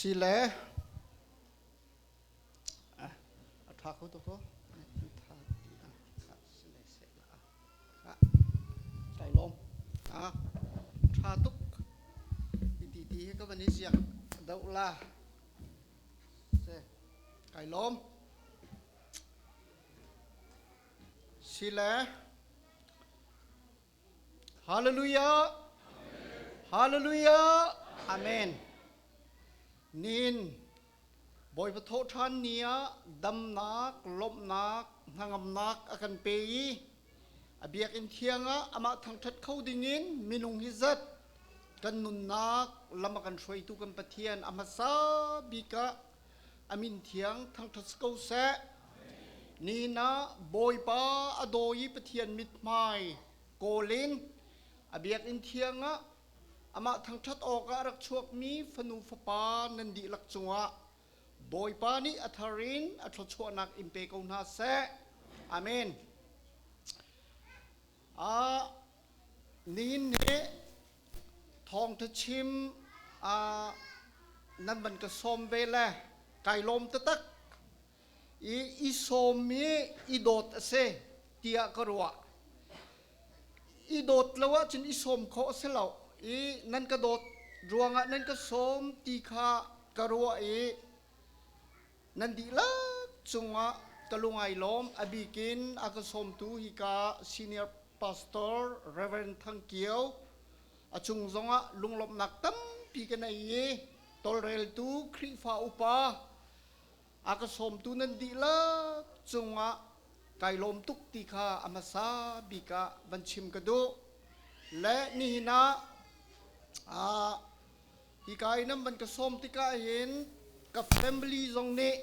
Sile a ṭha kho tuk ko. Kai lawm. Ṭha tuk. Hi ti ti hi ka van i ziak doh la. Se kai lawm. Sile Hallelujah! Hallelujah! Amen. Nin Bawipa thawhṭhan ni ah damnak, lawmhnak, hnangamnak a kan pe i a biakinn thiang ah amah thangṭhat kho dingin minung hi zat kan nunnak lam a kan hruaitu kan Pathian a hmasa bik ah a min thiang thangṭhat si ko seh. Nihin ah Bawipa a daw i Pathian mithmai kawl in a biakinn thiang ah amah thangṭhat awkah a rak chuakmi fanu fapa nan dihlak cungah Bawipa nih a thar in a thluachuahnak in pe ko hna seh. Amen. Nihin ni thawngṭha chim nan van ka sawm ve le kai lawm taktak. I i sawm hi i dawt a si tiah ka ruah. I dawt lo ahcun i sawm khawh a si lo. I nan ka dawt ruangah nan ka sawm ti kha ka ruah i Nan dihlak cungah ka lung ai lawm. A bikin a ka sawmtu hika senior pastor Reverend Thang Kio a cung zongah lunglawmhnak tampi ka nei i tawlreltu Khrihfa upa a ka sawmtu nan dihlak cungah kai lawm tuk ti kha a hmasa bik ah van chim ka duh. Le nihin ah Hika i nan van ka sawm tikah hin ka family zong nih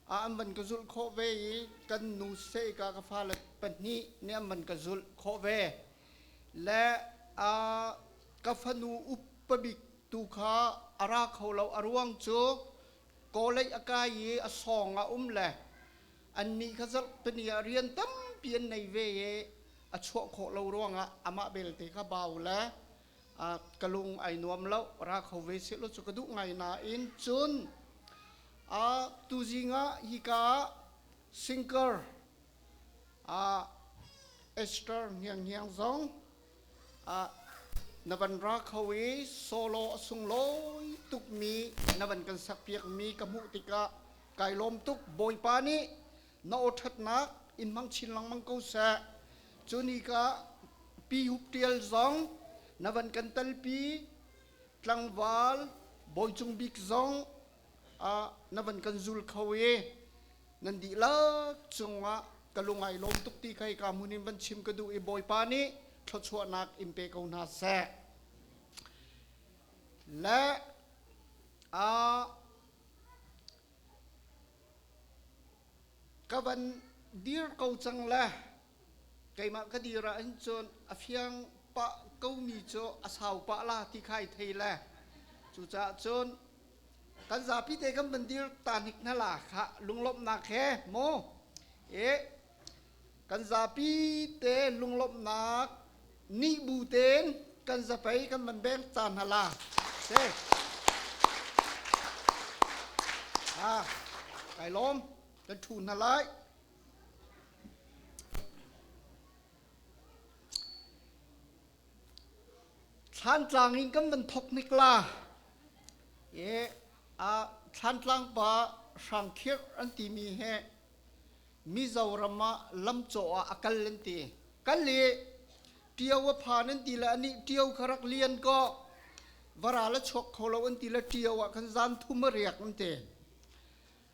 an van ka zulh khawh ve i kan nu seh ka ka fale pahnih nih an van ka zulh khawh ve. Le ka fanu upa bik tu kha a ra kho lo a ruang cu college a kai i a sawng a um le annih kha zarhpini ah rian tampi an nei ve i a chuah khawh lo ruangah amah belte kha bau le ka lung ai nuam lo ra kho ve seh law cu ka duh ngai nain cun tuzing ah hika singer Esther Hniang Hniang zong na van ra kho i solo a sunglawi tukmi na van kan sakpiakmi ka hmuh tikah kai lawm tuk. Bawipa nih na aw ṭhatnak in hmang chin lengmang ko seh. Cun hika Pi Hup Ṭial zong na van kan telpi, tlangval Bawi Cung Bik zong na van kan zul kho i nan dihlak cungah ka lung ai lawm tuk ti kha hika hmun in van chim ka duh i Bawipa nih thluachuahnak in pe ko hna seh. Le Ka van dir ko cang le keimah ka dir ah hin cun a fiang pah komi cu a sau pah la ti kha ai thei le cucaah cun kan zapi te kan van dir ta hnik hna la kha lunglawmhnak he mu i kan zapi te lunglawmhnak nih bu tein kan zapei kan van beng ta hna la se ha kai lawm kan thu hna lai. Thlantlang in kan van thok hnik la e a Thlantlang pa Hrangkhirh an timi he Mizoram ah lamcawh ah a kal an ti. Kal i ṭio a phan an ti le anih ṭio kha rak lian kaw varal a chuak kho lo an ti le ṭio ah khan zan thum a riak an ti.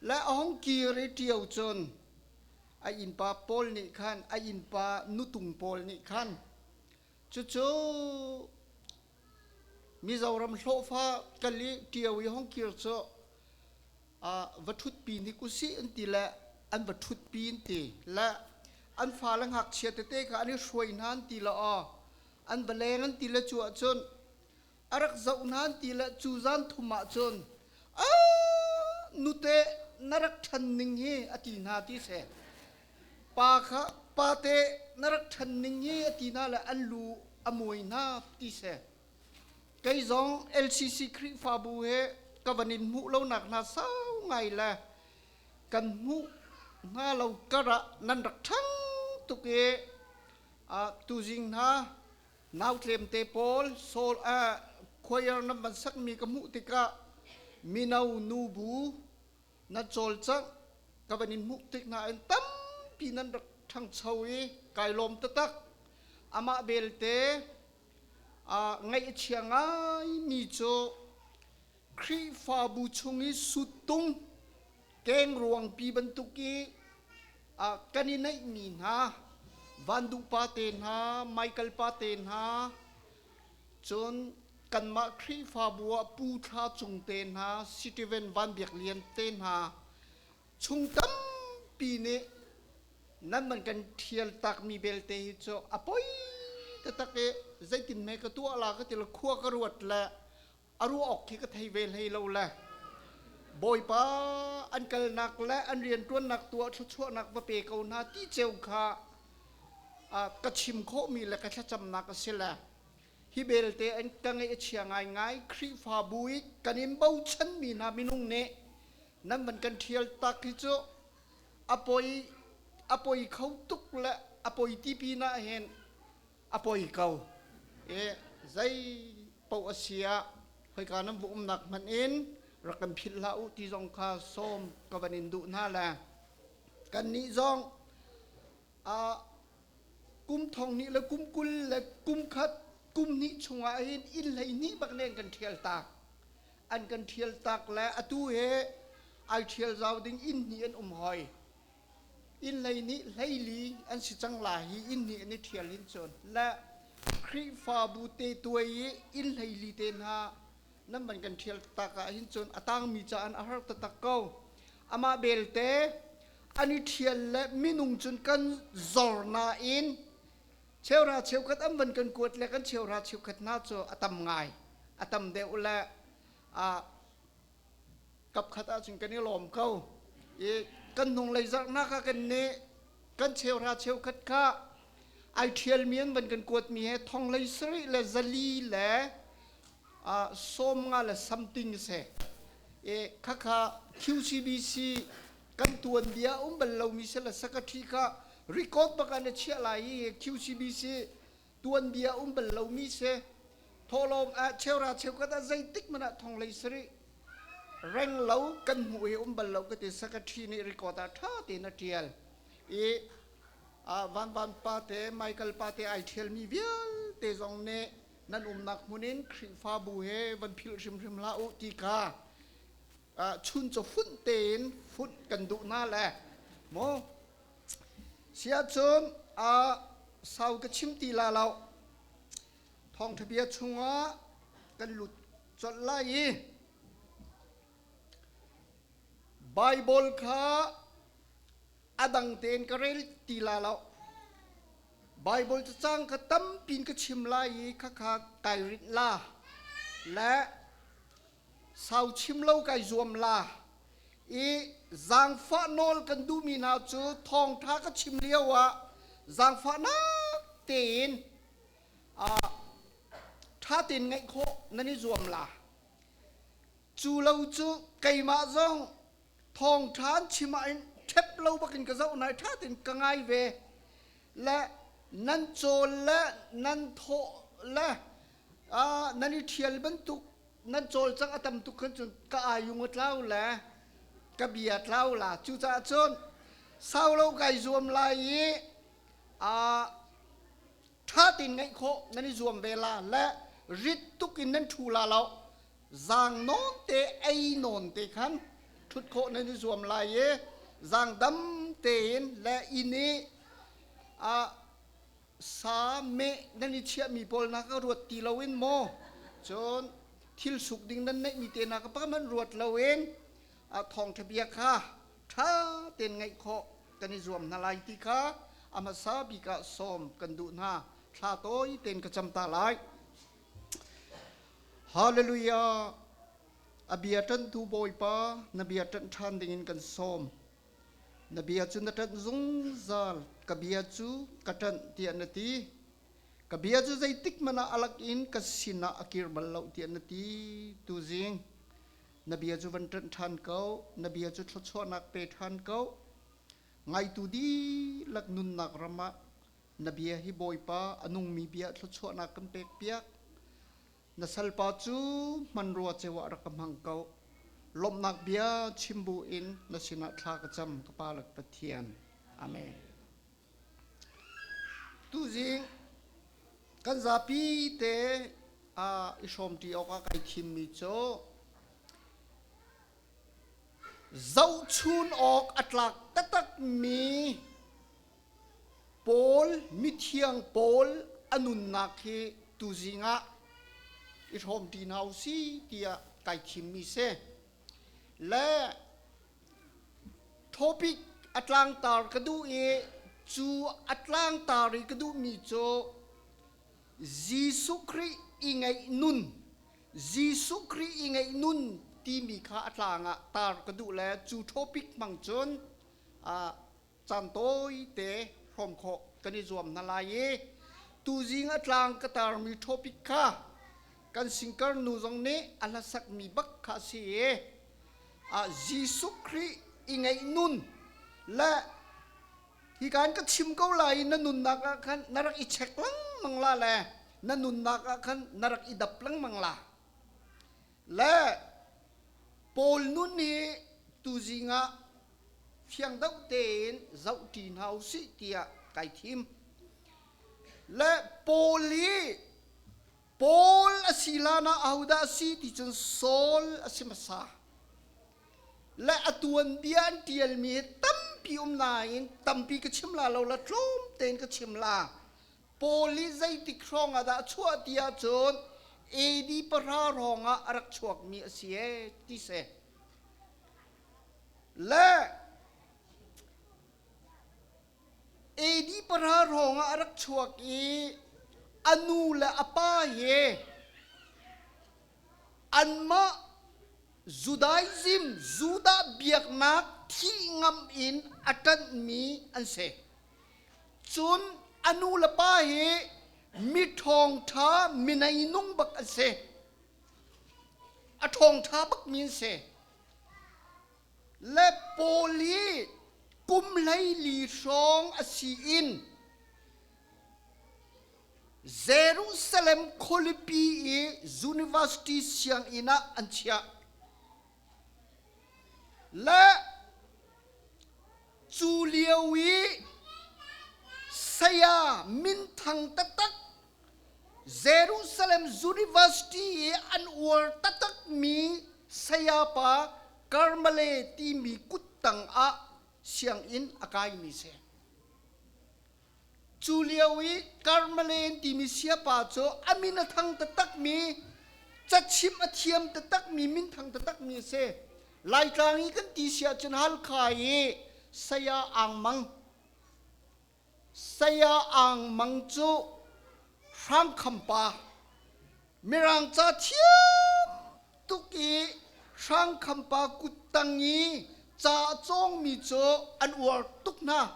Le a hung kir i ṭio cun a innpa pawl nih khan a innpa nutung pawl nih khan cucu Mizoram hlawhfa kal i ṭio i hung kir cu va ṭhutpi hnik usih an ti le an va ṭhutpi an ti le an fale ngakchia tete kha an i hruai hna an ti le aw an va leng an ti le cu ahcun a rak zoh hna an ti le cu zan thum ahcun a nute na rak ṭhan ning hi a ti hna ti si. Pa kha pate na rak ṭhan ning hi a ti hna le an lu a muai hna ti si. Kei zong LCC Khrihfabu he Ka van in hmuh lo nak hna sau ngai le kan hmuh hna lo karah nan rak ṭhang tuk i tuzing hna nautlem te pawl sol choir nan van sakmi ka hmuh tikah mino nubu nan cawlcangh ka van in hmuh tik hna in tampi nan rak ṭhangcho i kai lawm taktak. Amah belte ngaih a chia ngaimi cu Khrihfabu chung i suttung kengruangpi bantuk i kan i neihmi hna Van Duh pa te hna, Michael pa te hna, cun kanmah Khrihfabu ah Pu Thla Cung te hna, Stephen Van Biak Lian te hna chung tampi nih nan man kan ṭhial takmi belte hi cu a poi taktak i zeitin hme ka tuah la ka ti le khua ka ruat le a ruah awk khi ka thei ve hlei lo le Bawipa an kalnak le an rianṭuannak tuah thluachuahnak va pe ko hna ti ceu kha ka chim khawhmi le ka thlacamnak a si le hi belte an ka ngaih a chia ngaingai. Khrihfabu i kan in bochanmi hna minung nih nan van kan ṭhial tak hi cu a poi kho tuk le a poi ti pinah hin a poi ko. E zei paoh a si ah khoika nan va umnak hmanh in rak kan philh hlah u ti zong kha sawm ka van in duh hna le kannih zong a kum thong hnih le kum 20 le kum khat kum hnih chungah hin inn 12 bak nen kan ṭhial tak an kan ṭhial tak le atu he ai ṭhial zau ding inn hnih an um hoi. Inn 12 hleili an si cang la hi inn hnih an i ṭhial hin cun le Khrihfabu te tuai i inn 14 te hna nan van kan ṭhial tak ah hin cun a tangmi caah a har taktak ko. Amah belte an i ṭhial le minung cun kan zor nain cheuhra cheukhat an van kan kuat le kan cheuhra cheukhat hna cu a tam ngai, a tam deuh le a kapkhat ahcun kan i lawm ko i kan hnunglei zarhnak ah kan nih kan cheuhra cheukhat kha ai ṭhialmi an van kan kuatmi he thong lei sarih le zali le 50 le something si i khakha QCBC kan tuanbia um bal lomi si le secretary kha record bak an i chiah lai i QCBC tuanbia um bal lomi si thawhlawm ah cheura cheukhat ah zeitik hmanh ah thong lei sarih reng lo kan hmuh i um bal lo ka ti. Secretary nih record ah ṭha tein a ṭial i Van Van pa te, Michael pa te ai ṭhialmi vialte zong nih nan umnak hmun in Khrihfabu he van philh hrimhrim hlah u ti kha chuncaw funh tein funh kan duh hna le mu siahcun sau ka chim ti la lo. Thawngṭha bia chungah kan lut colh lai i Baibal kha a dang tein ka rel ti la lo. Baibal cacang kha tampi in ka chim lai i khakha kai rinh la le sau chim lo kai zuam la i zaangfah nawl kan duhmi hna cu thawngṭha ka chim lio ah zaangfahnak tein ṭha tein ngaih khawh nan i zuam la. Cu lo cu keimah zong thawngṭha an chim ah hin ṭhep lo bakin ka zoh hna i ṭha tein ka ngai ve le nan cawl le nan thawh le nan i ṭhial bantuk nan cawlcangh a tam tuk khan cun ka ayung a tlau le ka bia tlau la. Cucaah cun sau lo kai zuam lai i ṭha tein ngaih khawh nan i zuam ve la le rit tuk in nan ṭhu la lo, zaang nawn te ei nawn te khan ṭhut khawh nan i zuam lai i zaang dam tein le inn i sa meh nan i chiahmi pawl na ka ruat ti loin maw, cun thil suk ding nan neihmi te na ka pakhat ruat loin thawngṭha bia kha ṭha tein ngaih khawh kan i zuam hna lai ti kha a hmasa bik ah sawm kan duh hna. Thla tawi tein ka cam ta lai. Hallelujah! A bia ṭanhtu Bawipa, na bia ṭanh ṭhan dingin kan sawm. Na bia cu na ṭanh zungzal, ka bia cu ka ṭanh tiah na ti. Ka bia cu zeitik hmanh ah a lak in ka sinah a kir bal lo tiah na ti. Tuzing. Na bia cu van ṭanh ṭhan ko, na bia cu thluachuahnak pe ṭhan ko. Ngaitu dihlak nunnak ram ah na bia hi Bawipa a nungmi bia thluachuahnak kan pekpiak. Na salpa cu hmanrua ceu ah rak ka hmang ko. Lawmhnak bia chim bu in na sinah thla ka cam, ka Pa le Pathian. Amen. Tuzing kan zapi te i hrawmṭi awkah kai thimmi cu zohchun awk a tlak taktakmi Paul mithiang Paul a nunnak hi tuzing ah i hrawmṭi hna u si tiah kai thimmi si. Le Topic a tlangtar ka duh i cu a tlangtar i ka duhmi cu Jesuh Khrih i ngeih nun, Jesuh Khrih i ngeih nun timi kha a tlang ah tar ka duh le cu topic hmang cun caan tawite hrawm khawh kan i zuam hna lai i tuzing a tlang ka tarmi topic kha kan singkar nu zong nih a hlasakmi bak kha a si i Jesuh Khrih i ngeih nun le hi kan ka chim ko lai i na nunnak ah khan na rak i check lengmang la le na nunnak ah khan na rak i dap lengmang la le Paul nun hi tuzing ah fiang deuh tein zohṭi hna u sih tiah kai thim. Le Paul hi Paul a si hlan ah ahodah a si ti cun Saul a si hmasa. Le a tuanbia an ṭialmi hi tampi um nain tampi ka chim la lo la tlawm tein ka chim la. Paul hi zeitik hrawng ah dah a chuah ti ahcun AD pahra hrawng ah a rak chuakmi a si ee ti si. Le AD pahra hrawng ah a rak chuak i a nu le a pa he anmah Judaism Judah biaknak thih ngam in a ṭanhmi an si. Cun a nu le pa hi mi ṭhawngṭha mi neinung bak an si. A ṭhawngṭha bakmi an si. Le Paul hi kum 14 hrawng a si in Jerusalem khualipi i university sianginn ah an chiah. Le cu lio i saya minthang taktak Jerusalem University i an uar taktakmi sayapa Karmale timi kuttang ah sianginn a kaimi si. Cu lio i Karmale timi siapa cu a min a thang taktakmi, cachimh a thiam taktakmi, minthang taktakmi a si. Laitlang i kan ti si ahcun Halkha i Saya Ang Mang Saya Ang Mang cu Hrangkhampa Mirang ca thiam tuk i Hrangkhampa kuttang i ca a cawngmi cu an uar tuk hna.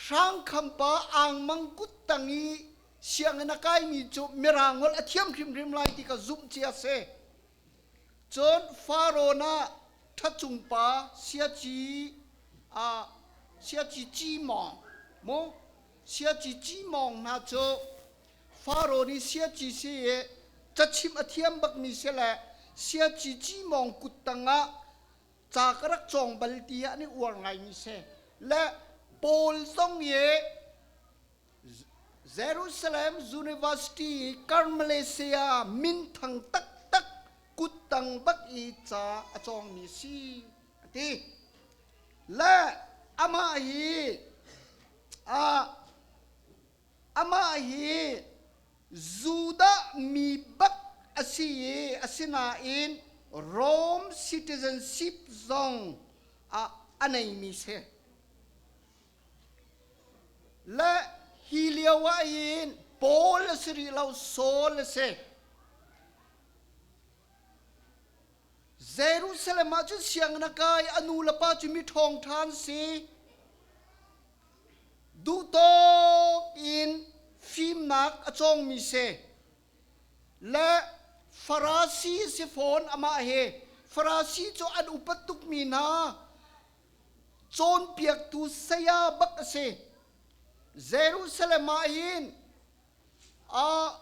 Hrangkhampa Ang Mang kuttang i sianginn a kaimi cu Mirang holh a thiam hrimhrim lai ti ka zumh cia si. Cun Farawn ah ṭhacungpa siaci siaci ci mawng mu siaci ci mawng hna cu Faraw nih siaci si i cachimh a thiam bakmi si le siaci ci mawng kut tangah ca ka rak cawng bal ti ah an i uar ngaimi si le Paul zong i Jerusalem University Karmalesia minthang taktak kuttang bak i ca a cawngmi si a ti. Le amah hi amah hi Judah mi bak a si i asinain Rome citizenship zong a neimi si. Le hi lio ah hin Paul a si rih lo, Saul a si. Jerusalem ah cun sianginn a kai, a nu le pa cu mi ṭhawng ṭha an si. Duhtawk in fimnak a cawngmi si. Le Farasi si fawn amah he. Farasi cu an upat tukmi hna cawnpiaktu saya bak a si. Jerusalem ah hin a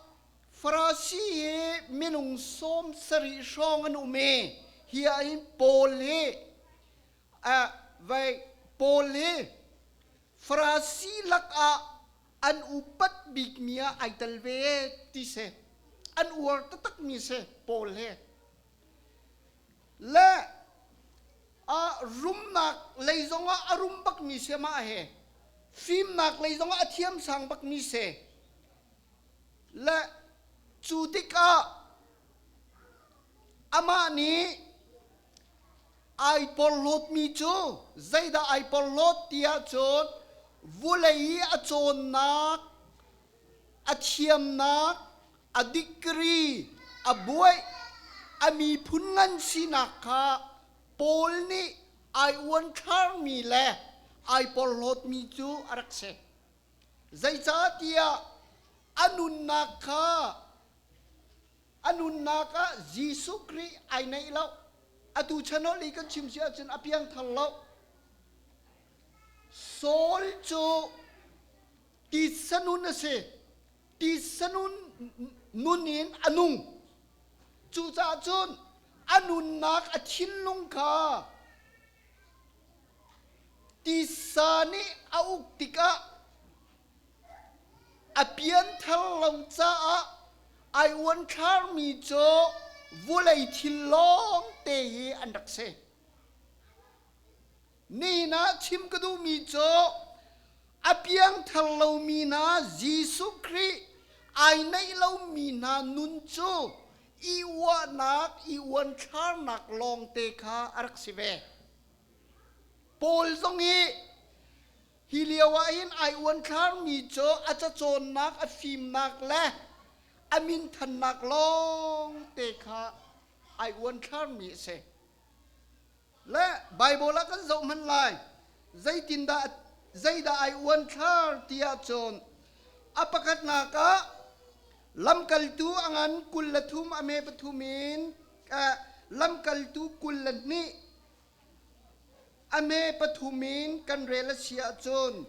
Farasi hi minung 70 hrawng an um i hi ah hin Paul hi vai Paul hi Farasi lakah an upat bikmi ah ai tel ve ti si. An uar taktakmi si Paul hi. Le a rumnak lei zongah a rum bakmi si amah he. Fimnak lei zongah a thiamsang bakmi si. Le cu tikah amah nih Ai porhlawtmi cu zeidah ai porhlawt ti ahcun vulei i a cawnnak, a thiamnak, a degree, a buaih, a miphun ngan sinak kha Paul nih ai uanthlarmi le ai porhlawtmi cu a rak si. Zeicahtiah a nunnak kha A nunnak ah Jesuh Khrih ai neih lo. Atu chan holh i kan chim si ahcun a piangthar lo. Saul cu titsa nun a si. Titsa nun, nun in a nung. Cucaah cun a nunnak a thinlung kha titsa nih a uk tikah A pianthar lo caah ai uanthlarmi cu vulei thil lawngte hi an rak si. Nihin ah chim ka duhmi cu a piangthar lomi hna Jesuh Khrih ai neih lomi hna nun cu i uahnak, i uanthlarnak lawngte kha a rak si ve. Paul zong hi Hi lio ah hin ai uanthlarmi cu a cacawnnak, a fimnak le a minthannak lawngte kha ai uanthlarmi a si. Le Baibal ah kan zoh hmanh lai. Zeitindah zeidah ai uanthlar ti ahcun a pakhatnak ah lamkaltu a ngan 23 a me pathum in lamkaltu 22 A me pathum in kan rel a si ahcun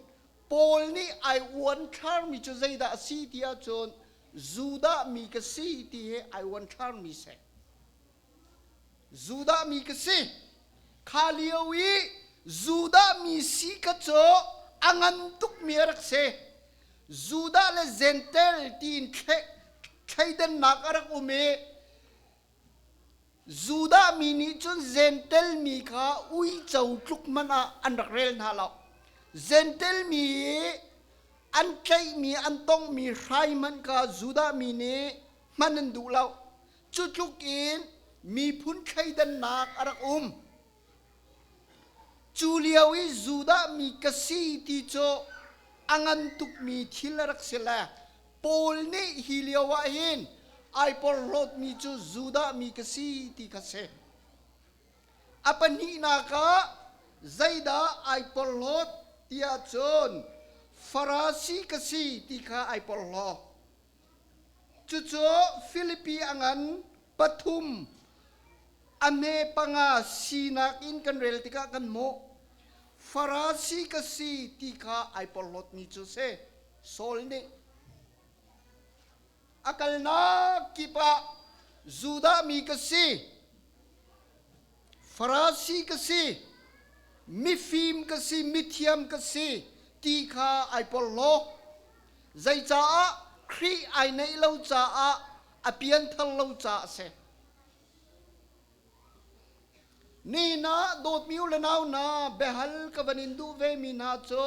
Paul nih ai uanthlarmi cu zeidah a si ti ahcun Judah mi ka si ti hi ai uanthlarmi si. Judah mi ka si. Kha lio i Judah mi si ka cu a ngan tukmi a rak si. Judah le Gentel tiin thleidannak a rak um i Judah mi nih cun Jentail mi kha uico tluk hmanh ah an rak rel hna lo. Jentail mi i an tlaihmi an tonghmi hrai hmanh kha Judah mi nih hman an duh lo. Cu tluk in miphun thleidannak a rak um. Cu lio i Judah mi ka si ti cu a ngan tukmi thil a rak si le Paul nih hi lio ah hin ai porhlawtmi cu Judah mi ka si ti kha si. A pahnihnak ah zeidah ai porhlawt tiah cun Farasi ka si ti kha ai porhlaw. Cucu Filipi a ngan pathum a hme panga sinak in kan rel tikah kan hmuh. Farasi ka si ti kha ai porhlawtmi cu si. Saul nih a kalnak kip ah Judah mi ka si, Farasi ka si, mifim ka si, mithiam ka si ti kha ai porhlaw. Zeicaah Khrih ai neih lo caah a pianthar lo caah a si. Nihin ah dawtmi u le nau hna biahal ka van in duh vemi hna cu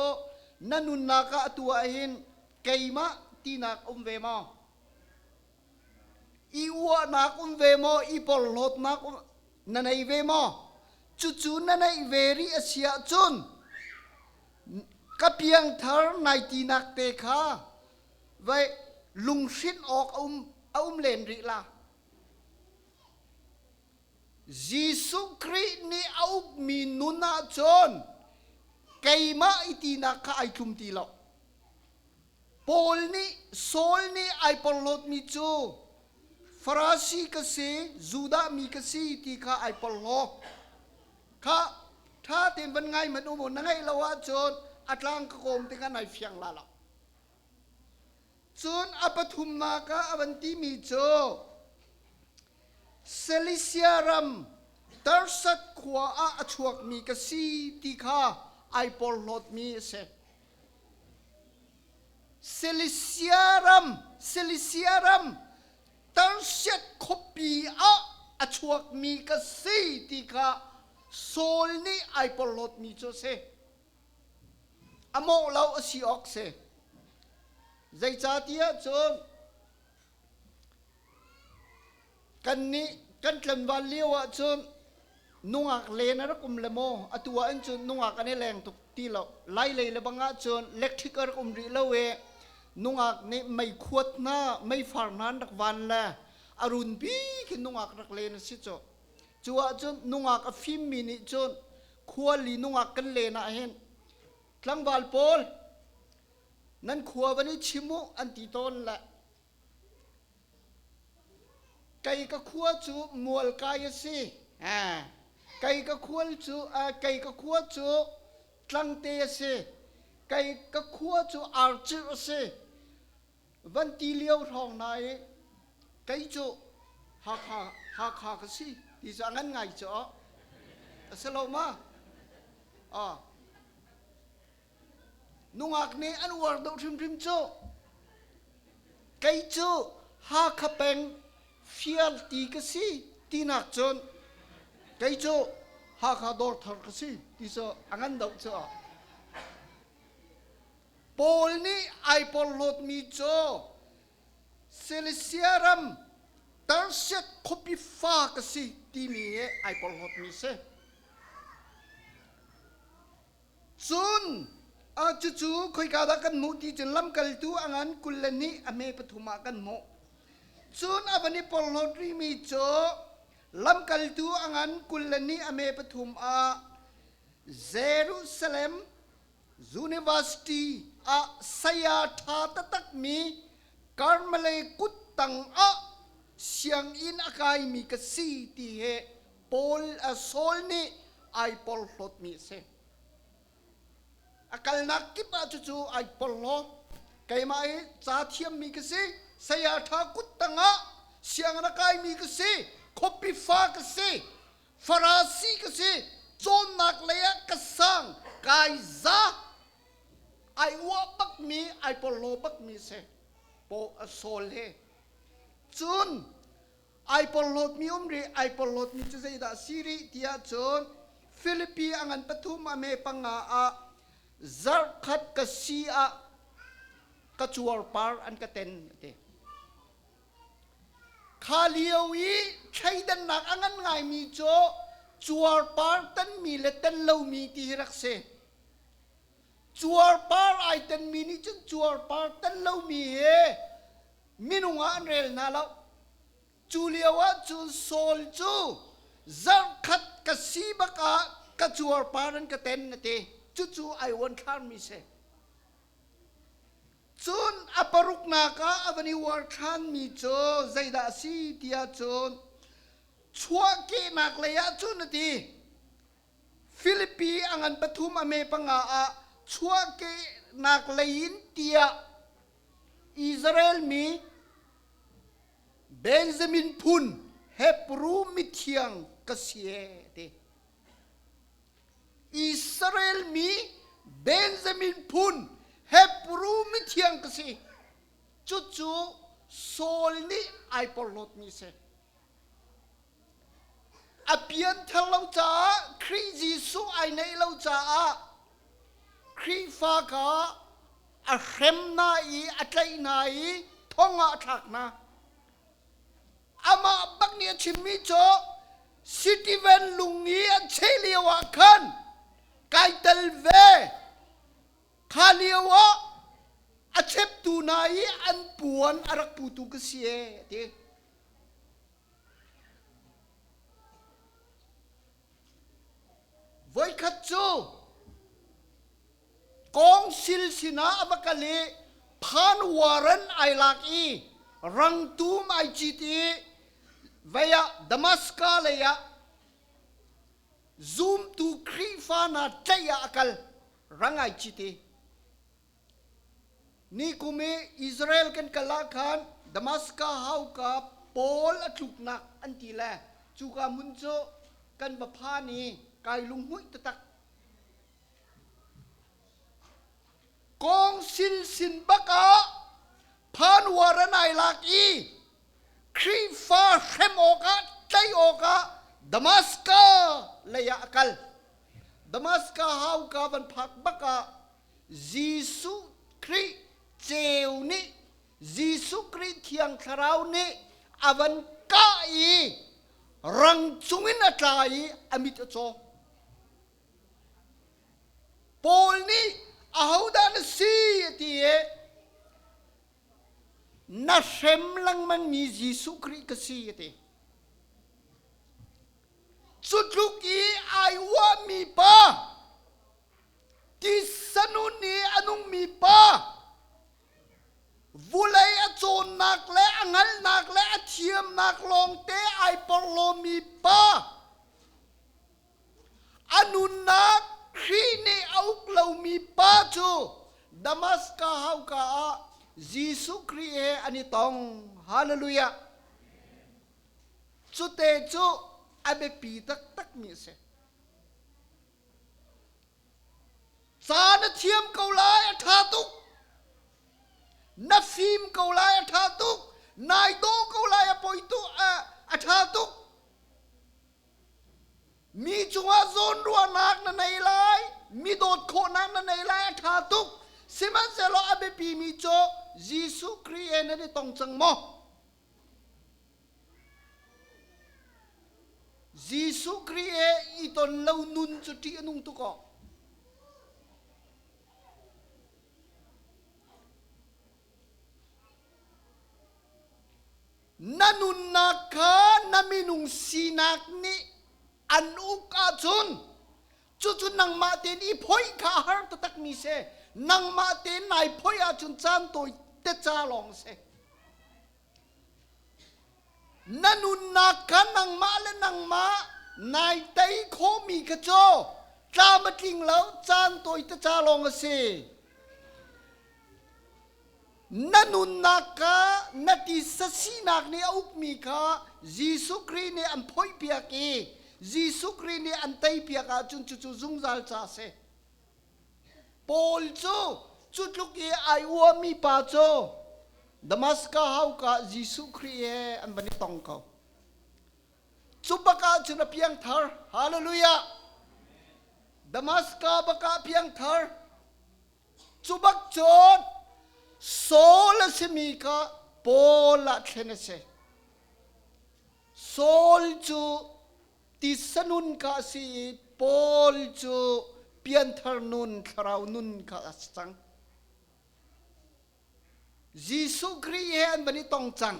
na nunnak ah atu ah hin keimah tinak um ve maw? I uahnak um ve maw? I porhlawtnak na nei ve maw? Cucu na neih ve rih a si ahcun ka piangthar nai tinak te kha vai lunghrinh awk a um len rih la. Jesuh Khrih nih a ukmi nun ahcun keimah i tinak kha ai tlum ti lo. Paul nih Saul nih ai porhlawtmi cu Farasi ka si, Judah mi ka si ti kha ai porhlaw. Kha ṭha tein van ngai hmanh u mu, na ngaih lo ahcun a tlang ka kawm tikah nai fiang la lo. Cun a pathumnak ah a van timi cu Cilicia ram Tarsat khua ah a chuakmi ka si ti kha ai porhlawtmi a si. Cilicia ram, Cilicia ram Tarsiat khuapi ah a chuakmi ka si ti kha Saul nih ai porhlawtmi cu a si. A mawh lo a si awk si. Zeicahtiah cun Kannih kan tlanval lio ahcun nungak len a rak um le maw atu ah cun nungak an i leng tuk ti lo. Lailei le bang ahcun electric a rak um rih lo i nungak nih meikhuat hna meifar hna an rak van le a runpi khin nungak rak len a si cu. Cu ahcun nungak a fimmi nih cun khuali nungak kan len ahhin tlangval pawl nan khua van i chim u an ti tawn le Kei ka khua cu mualkai a si. Kei ka khua cu kei ka khua cu tlangte a si. Kei ka khua cu arcirh a si. Van ti lio hrawng hna i kei cu Hakha Hakha ka si ti cu a ngan ngai cu a si lo ma? Ah. Nungak nih an uar deuh hrimhrim cu kei cu Hakha peng Fialti ka si tinak cun kei cu Hakha Dawrthar ka si ti cu a ngan deuh cu. Paul nih ai porhlawtmi cu Cilicia ram Tarsiat khuapi fa ka si timi he ai porhlawtmi si. Cun cucu khoika dah kan hmuh ti cun lamkaltu a ngan 22 a hme pathum ah kan hmuh. Cun a van i porhlawt rihmi cu lamkaltu a ngan 22 a hme pathum ah Jerusalem University ah saya ṭha taktakmi Karmale kuttang ah sianginn a kaimi ka si ti he Paul Saul nih ai porhlawtmi a si. A kalnak kip ah cucu ai porhlaw. Keimah hi ca thiammi ka si, saya ṭha kut tangah sianginn a kaimi ka si, khuapi fa ka si, Farasi ka si, cawnnak lei ah ka sang, kai za, ai uah bakmi, ai porhlaw bakmi si. Po Saul he. Cun ai porhlawtmi um rih ai porhlawtmi cu zeidah si rih tiah cun Filipi a ngan pathum a me panga ah zarhkhat ka si ah ka cuarpar an ka ten ati kha lio i thleidannak a ngan ngaimi cu cuarpar tanmi le tan lomi ti hi rak si cuarpar ai tanmi nih cun cuarpar tan lomi he minung ah an rel hna lo. Cu lio ah cun Saul cu zarhkhat ka si bak ah ka cuarpar an ka ten a ti. Cucu ai uanthlarmi si. Cun a paruknak ah a van i uarthlanmi cu zeidah a si tiah cun chuahkehnak lei ah cun a ti. Filipi a ngan pathum a me panga ah chuahkehnak lei in tiah Israel mi Benjamin phun Hebru mithiang ka si ee ti. Israel mi Benjamin phun Hebru mithiang ka si. Cucu Saul nih ai porhlawtmi si. A pianthar lo caah Khrih Jesuh ai neih lo caah Khrihfa kha a hrem hna i a tlaih hna i thong ah a thlak hna. Amah bak nih a chimmi cu Stephen lung i an cheh lio ah khan kai tel ve. Kha lio ah a cheptu hna i an puan a rak putu ka si ee a ti. Voikhat cu kawngsil sinah a va kal i phan warren ai lak i rangtum ai cit i Vei ah Damaska lei ah zumtu Khrihfa hna tlaih ah a kal. Rang ai cit i Nikum i Israel kan kal ah khan Damaska hauka Paul a tluknak an ti le cuka hmun cu kan va phan i kai lunghmuih taktak. Kawng sinsin bak ah phan uar an ai lak i Khrihfa hrem awkah tlaih awkah Damaska lei ah a kal. Damaska hauka van phak bak ah Jesuh Khrih ceu nih Jesuh Khrih Thiang Thlarau nih a van kah i rang cungin a tla i a mit a caw. Paul nih ahodah na si a ti i na hrem lengmangmi Jesuh Khrih ka si a ti. Cu tluk i ai uahmi pa Tisa nun i a nungmi pa vulei a cawnnak le a hngalhnak le a thiamnak lawngte ai porhlawmi pa a nunnak Khrih nih a uk lomi pa cu Damaska hauka ah Jesuh Khrih he an i tong. Hallelujah. Cute cu a biapi taktakmi a si. Ca na thiam ko lai a ṭha tuk. Na fim ko lai a ṭha tuk. Nai dawh ko lai a poi tuk a ṭha tuk. Mi cungah zawnruahnak na nei lai, mi dawt khawhnak na nei lai a ṭha tuk. Sihmanhsehlaw a biapimi cu Jesuh Khrih he nan i tong cang maw? Jesuh Khrih he i ton lo nun cu ṭih a nung tuk awk. Na nunnak kha na minung sinak nih an uk ahcun cucu nangmah tein i phoih kha a har taktakmi si. Nangmah tein nai phoih ahcun caan tawi te ca lawng si. Na nunnak kha nangmah le nangmah nai tei khawhmi kha cu tlam a tling lo, caan tawi te ca lawng a si. Na nunnak kha na tisa sinak nih a ukmi kha Jesuh Khrih nih an phoihpiak i Jesuh Khrih nih an teipiak ahcun cucu zungzal ca a si. Paul cu cu tluk i ai uami pa cu Damaska hauka Jesuh Khrih he an van i tong ko. Cu bak ah cun a piangthar. Hallelujah! Damaska bak ah piangthar. Cu bak cun Saul a simi kha Paul ah thlen a si. Saul cu tisa nun kha a si i Paul cu pianthar nun thlarau nun kha a si cang. Jesuh Khrih he an van i tong cang.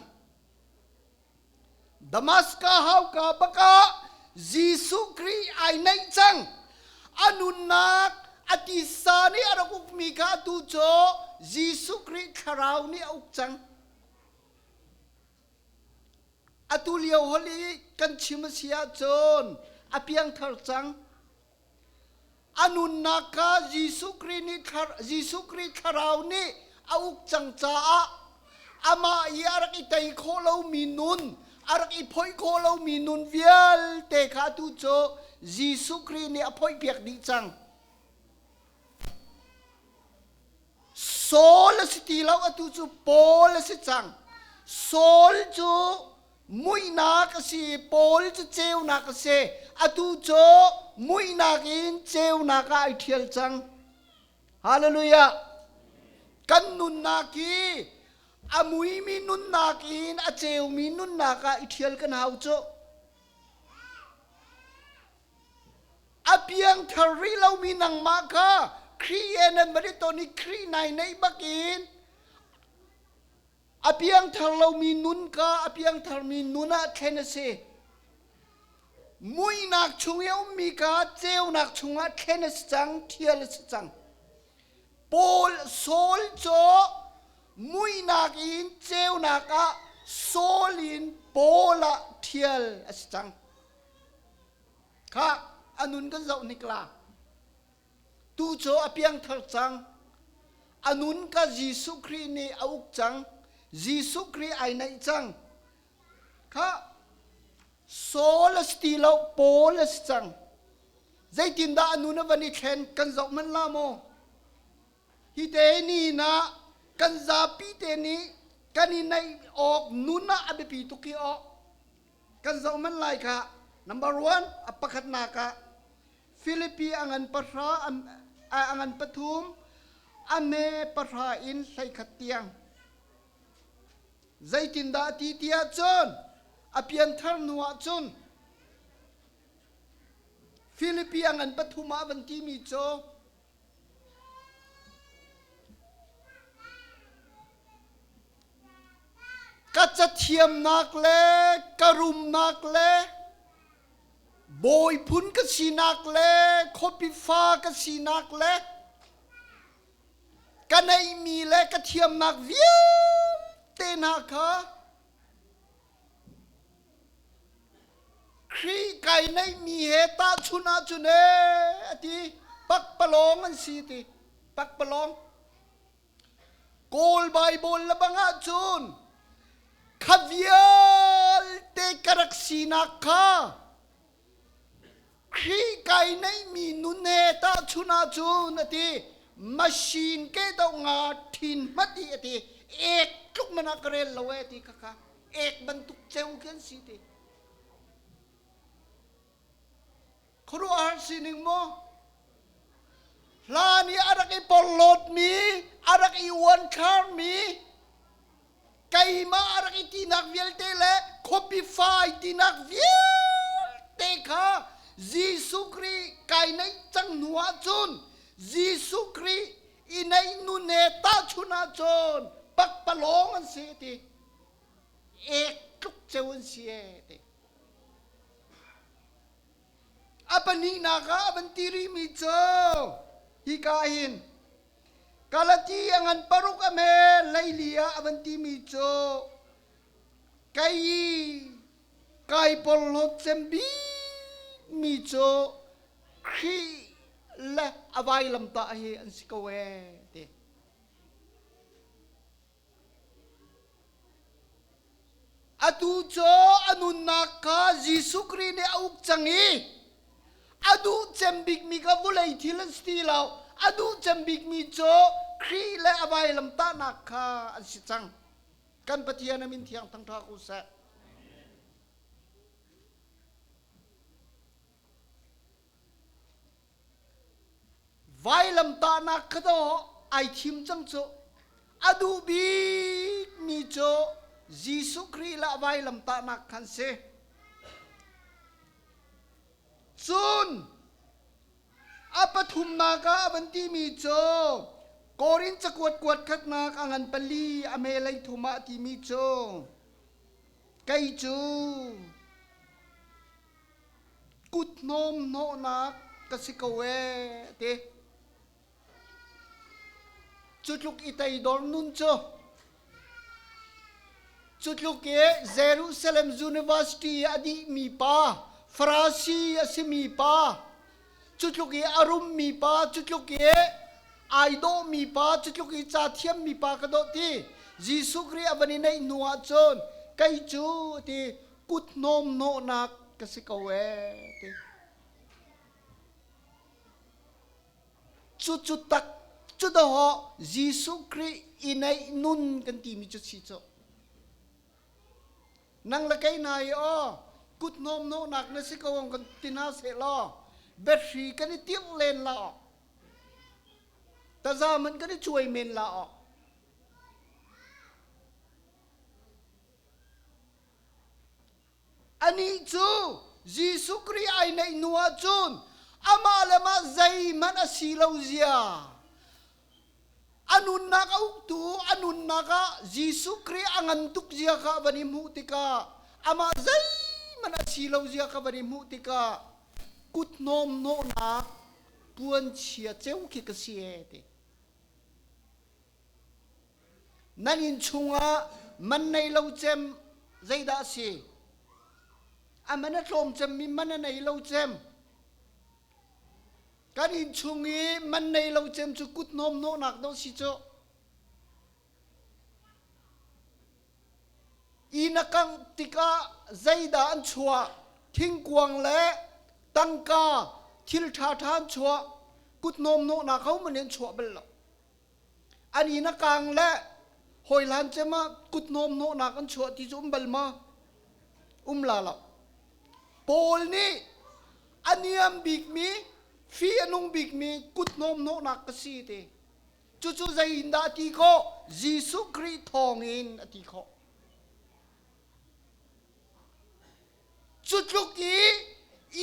Damaska hauka bakah Jesuh Khrih ai neih cang. A nunnak a tisa nih a rak ukmi kha atu cu Jesuh Khrih thlarau nih a uk cang. Atu lio holh i kan chim a si ahcun a piangthar cang. A nunnak kha Jesuh Khrih nih Jesuh Khrih thlarau nih a uk cang caah amah i a rak i tei khawh lomi nun, a rak i phoih khawh lomi nun vialte kha atu cu Jesuh Khrih nih a phoihpiak dih cang. Saul a si ti lo, atu cu Paul a si cang. Saul cu muihnak a si, Paul cu ceunak a si. Atu cu muihnak in ceunak ah ai ṭhial cang. Hallelujah! Kan nunnak hi a muimi nunnak in a ceumi nunnak ah i ṭhial kan hau cu. A piangthar rih lomi nangmah kha Khrih he nan van i ton i Khrih nai neih bakin a piangthar lomi nun kha a piangtharmi nun ah thlen a si. Muihnak chung i a ummi kha ceunak chungah thlen a si cang, thial a si cang. Paul Saul cu muihnak in ceunak ah Saul in Paul ah thial. Thial a si cang. Kha a nun kan zoh hnik la. Tu cu a piangthar cang. A nun ka Jesuh Khrih nih a uk cang. Jesuh Khrih ai naih cang. Kha Saul a si ti lo, Paul a si cang. Zeitindah a nun a van i thlen kan zoh manh la maw? Hi te ni na kan zapi te nih kan i naih awk nun ah a biapi tuk hi awk kan zoh manh lai kha. Number one, a pakhatnak ah Filipi a ngan pahra a ngan pathum a me pahra in 11 tiang. Zeitindah a ti tiah cun a pianthar hnu ah cun Filipi a ngan pathum ah van timi cu Ka cathiamnak le ka rumnak le bawi phun ka sinak le khuapi fa ka sinak le ka neihmi le ka thiamnak vialte hna kha Khrih kai neihmi he tahchunh ahcun ee a ti. Pakpalawng an si ti. Pakpalawng. Kawl Baibal le bang ahcun kha vialte ka rak sinak kha Khrih kai neihmi nun he tahchunh ahcun a ti. Machine ke do nga thin hmat i a ti. Ek tluk man ah ka rel lo ee ti kha kha. Ek bantuk ceu khi an si ti. Khuaruahhar sining maw? Hlan i a rak i porhlawtmi, a rak i uanthlarmi, keimah a rak i tinak vialte le khuapi fai tinak vialte kha Jesuh Khrih kai neih cang hnu ahcun Jesuh Khrih i neih nun he tahchunh ahcun pakpalawng an si ti. Ek tluk ceu an si ee ti. A pahnihnak ah a van ti rihmi cu hika hin Galati a ngan paruk a me leili ah a van timi cu kei kai porhlawt cem bikmi cu Khrih le a vailamtah hi an si ko ee ti. Atu cu a nunnak kha Jesuh Khrih nih a uk cang i a duh cem bikmi kha vawlei thil an si ti lo. A duh cem bikmi cu Khrih le a vailamtahnak kha an si cang. Kan Pathian a min thiang thangṭha ko seh. Vailamtahnak kha daw ai thim cang cu. A duh bikmi cu Jesuh Khrih le a vailamtahnak khan si. Cun a pathumnak ah a van timi cu Korin cakuat kuat khatnak a ngan pali a me lei thum ah a timi cu kei cu kuthnawm hnawhnak ka si ko ee ti. Cu tluk i teidor nun cu cu tluk i Jerusalem University a dihmi pa Farasi a simi pa cu tluk i a rummi pa cu tluk i ai dawhmi pa cu tluk i ca thiammi pa ka dawh ti Jesuh Khrih a van i neih hnu ahcun kei cu ti kut hnawm hnawhnak ka si ko ee ti. Cucu tak cu dawh Jesuh Khrih i neih nun kan timi cu si cu. Nang le kei na i aw kut hnawm hnawhnak na si ko ang kan ti hna seh law biahri kan i tirh len la aw taza man kan i cuai men la aw Anih cu Jesuh Khrih ai neih hnu ahcun amah le mah zeihmanh a si lo zia a nunnak a uktu a nunnak ah Jesuh Khrih a ngan tuk zia kha van i hmuh tikah amah zeihmanh a si lo zia kha van i hmuh tikah kut hnawm hnawhnak puanchia ceu khi ka si ee ti. Nan inn chungah man nei lo cem zeidah a si? A man a tlawm cemmi man a nei lo cem. Kan inn chung i man nei lo cem cu kut hnawm hnawhnak dawh si cu. Inn a kangh tikah zeidah an chuah? Thingkuang le tangka thil ṭhaṭha an chuah. Kut hnawm hnawhnak hohmanh nih an chuah bal lo. An inn a kang le hawihlan cem ah kut hnawm hnawhnak an chuah ti cu um bal maw? Um la lo. Paul nih a niam bikmi, fi a nung bikmi kut hnawm hnawhnak ka si ti. Cucu zei in dah a ti khawh? Jesuh Khrih thawngin a ti khawh. Cu tluk i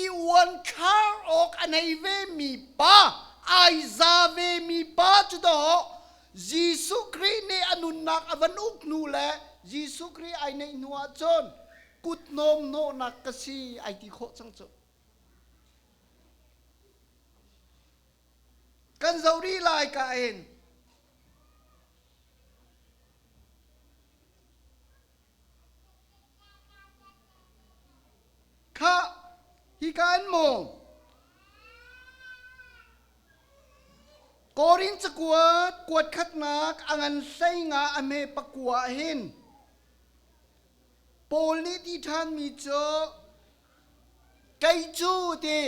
i uanthlar awk a nei vemi pa, ai za vemi pa cu dawh Jesuh Khrih nih a nunnak a van uk hnu le Jesuh Khrih ai neih hnu ahcun kut hnawm hnawhnak ka si ai ti khawh cang cu. Kan zoh rih lai ka in. Khah, hika in maw? Korin cakuat kuat khatnak a ngan 15 a hme pakua ah hin Paul nih ti ṭhanmi cu kei cu ti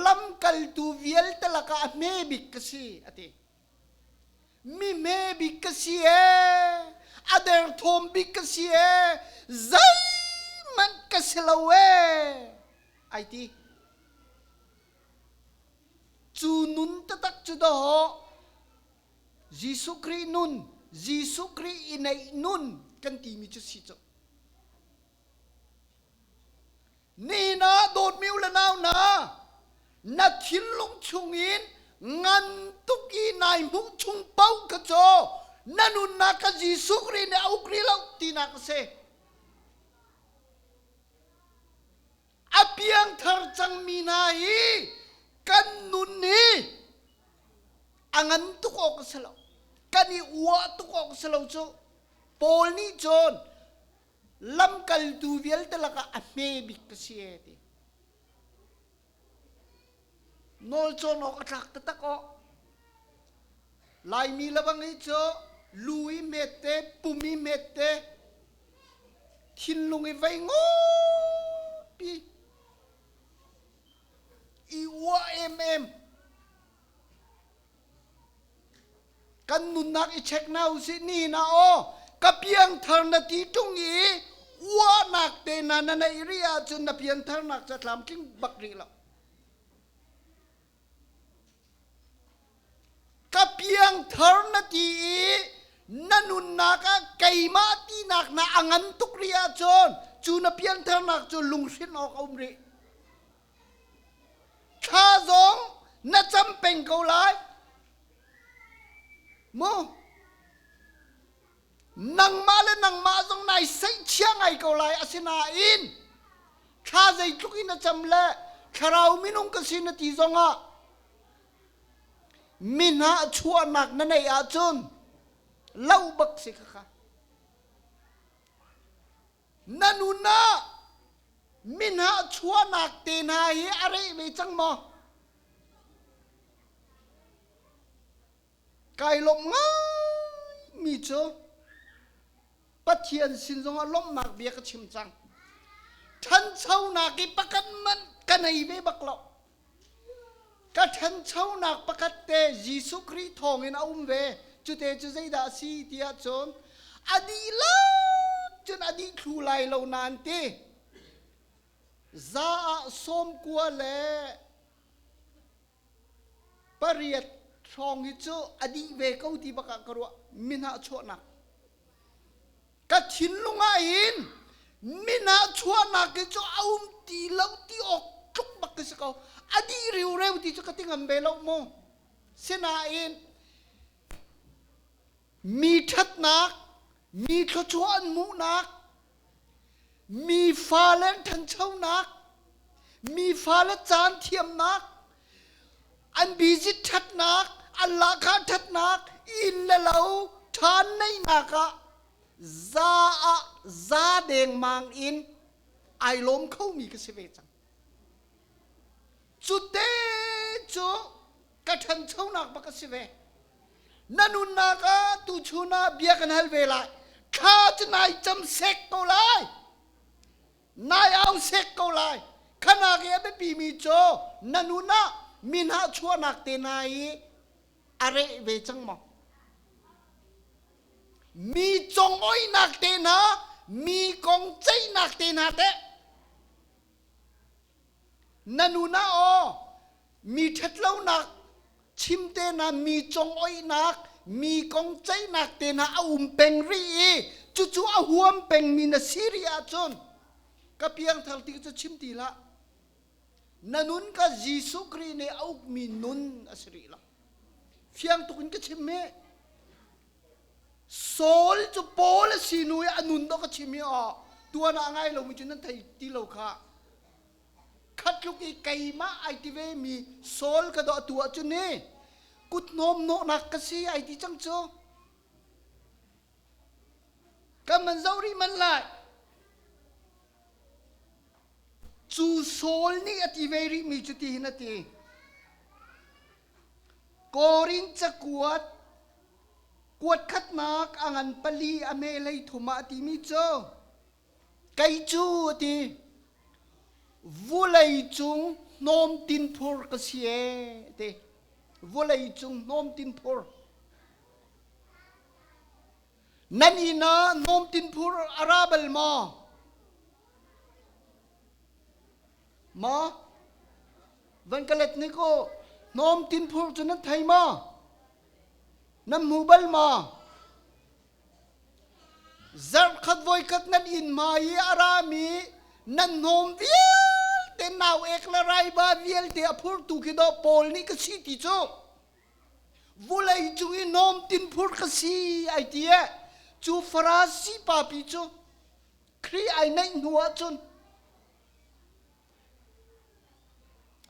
lamkaltu vialte lakah a hme bik ka si a ti. Mi hme bik ka si ee, a derthawm bik ka si ee, zeihmanh ka si lo ee, ai ti. Cu nun taktak cu dawh Jesuh Khrih nun, Jesuh Khrih i neih nun kan timi cu si cu. Nihin ah dawtmi u le nau hna, na thinlung chungin ngan tuk i nai hmuh chung paoh kha cu na nunnak kha Jesuh Khrih nih a uk rih lo tinak a si. A piangthar cangmi hna hi kan nun hi a ngan tuk awk a si lo. Kan i uah tuk awk a si lo cu. Paul nih cun lamkaltu vialte lakah a hme bik ka si e ti. Nawl cawn awk a tlak taktak aw. Laimi lebang hi cu lu i hmet te, pum i hmet te, thinlung i vei ngopi i uah emem. Kan nunnak i check na usih ni na aw ka piangthar na ti ṭung i uahnak te na na neih rih ahcun na piantharnak cu a tlamtling bak rih lo. Ka piangthar na ti i na nunnak ah keimah tinak na a ngan tuk rih ahcun cu na piantharnak cu lunghrinh awk a um rih. Thla zong na cam peng ko lai. Mu nangmah le nangmah zong nai seihchia ngai ko lai asinain thla zeitluk in na cam le thlarau minung ka si na ti zongah mi hna chuahnak na neih ahcun lo bak si kha Na nun ah minah chuahnak te hna hi a reh ve cang maw? Kai lawmh ngaimi cu Pathian sin zongah lawmhnak bia ka chim cang. Ṭhanchonak i pakhat hmanh ka nei ve bak lo. Ka ṭhanchonak pakhat te Jesuh Khrih thawngin a um ve. Cute cu zeidah a si ti ahcun a dihlak cun a dih thlu lai lo nain ti. Za ah 98 hrawng hi cu a dih ve ko ti bak ah ka ruah. Minah chuahnak. Ka thinlung ah hin minah chuahnak hi cu a um ti lo ti awk tluk bak ka si ko. A dih riureu ti cu ka ti ngam ve lo mu. Sinain mi ṭhatnak, mi thluachuah an hmuhnak, mi fale an ṭhanchonak, mi fale caan thiamnak, an busy ṭhatnak, an lahkhah ṭhatnak, inn le lo ṭhan neihnak ah za ah za dengmang in Ai lawm khomi ka si ve cang. Cu te cu ka ṭhanchonak bak a si ve. Na nunnak ah tuchun ah bia kan hal ve lai. Thla cu nai cam sek ko lai. Nai au sek ko lai. Khanak i a biapimi cu na nun ah mi hna chuahnak te nai i a reh ve cang maw? Mi congoihnak te hna, mi kong ceihnak te hna teh Na nun ah aw mi ṭhatlonak chim te hna, mi congoihnak, mi kong ceihnak te hna a um peng rih i cucu a huam pengmi na si rih ahcun ka piangthar ti cu chim ti hlah. Na nun ka Jesuh Khrih nih a ukmi nun a si rih lo. Fiang tuk in ka chim hi. Saul cu Paul a si nu i a nun dawh ka chim hi aw tuan ah a ngai lomi cu nan thei ti lo kha. Khat tluk i keimah ai ti ve mi Saul ka dawh tu ahcun ni kut hnawm hnawhnak ka si ai ti cang cu. Kan man zoh rih man lai. Cu Saul nih a ti ve rih mi cu ti hin a ti. Korin cakuat kuat khatnak a ngan pali a me hlei thum ah a timi cu kei cu a ti vulei cung hnawm tin phur ka si ee ti vulei cung hnawm tin phur nan inn ah hnawm tin phur a ra bal maw Maw? Van ka let ni ko. Hnawm tin phur cu nan thei maw? Nan hmu bal maw? Zarh khat voi khat nan inn hmai i a rami nan hnawm vialte nau ek le raiba vialte a phurtu khi dawh Paul nih ka si ti cu. Vulei cung i hnawm tin phur ka si ai ti e. Cu Farasi papi cu Khrih ai neih hnu ahcun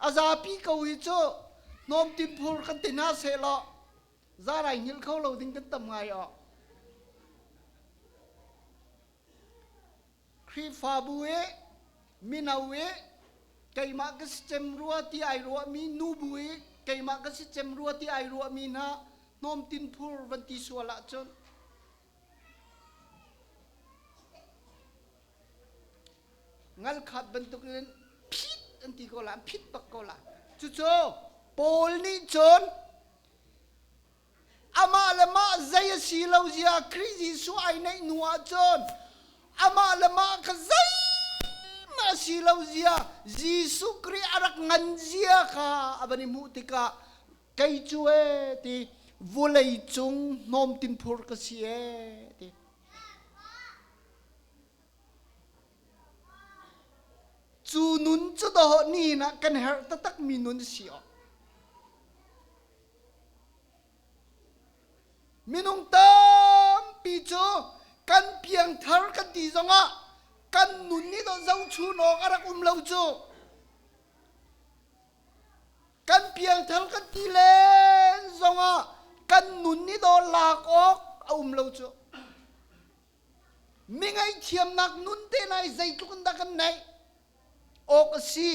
a zapi ko hi cu hnawmtim phur kan ti hna sehlaw zarai hngilh kho lo ding kan tam ngai aw. Khrihfabu i mino i keimah ka si cem rua ti ai ruahmi nubu i keimah ka si cem rua ti ai ruahmi hna hnawmtin phur van ti sual ahcun Ngal khat bantukin phit an ti ko la, an phit bak ko la. Cucu Paul nih cun amah le mah zei a si lo zia Khrih Jesuh ai neih hnu ah cun amah le mah kha zeihmah a si lo zia Jesuh Khrih a rak ngan zia kha a van i hmuh tikah kei cu ee ti vulei cung hnawmtin phur ka si ee ti. Cu nun cu dawh ni ah kan herh taktak mi nun si awk. Minung tampi cu kan piangthar kan ti zongah kan nun nih dawh zohchun awk a rak um lo cu. Kan piangthar kan ti len zongah kan nun nih dawh lak awk a um lo cu. Mi ngaihthiamnak nun te nai zeitluk in dah kan neih awk a si.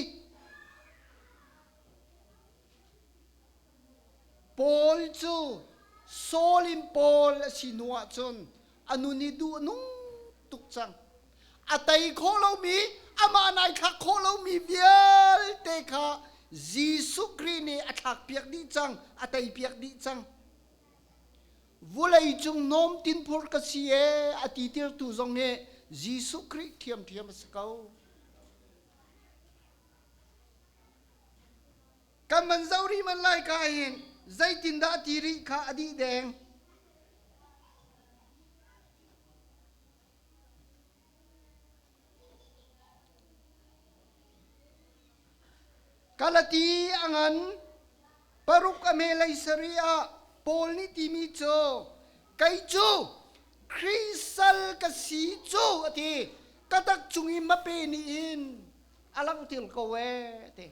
Paul cu Saul in Paul a si hnu ahcun a nun hi duh a nung tuk cang. A tei khawh lomi, amah nai thlak khawh lomi vialte kha Jesuh Khrih nih a thlakpiak dih cang, a teipiak dih cang. Vuleicung hnawm tinphur ka si ee a ti tirtu zong hi Jesuh Khrih ṭhiamṭhiam a si ko. Kan man zoh rih man lai ka hin zeitindah ti rih kha a dih deng. Galati a ngan paruk a hmelei sarih ah Paul nih timi cu kei cu Khrih sal ka si cu a ti. Ka tak cung i mape nih hin a langhter ko ee a ti.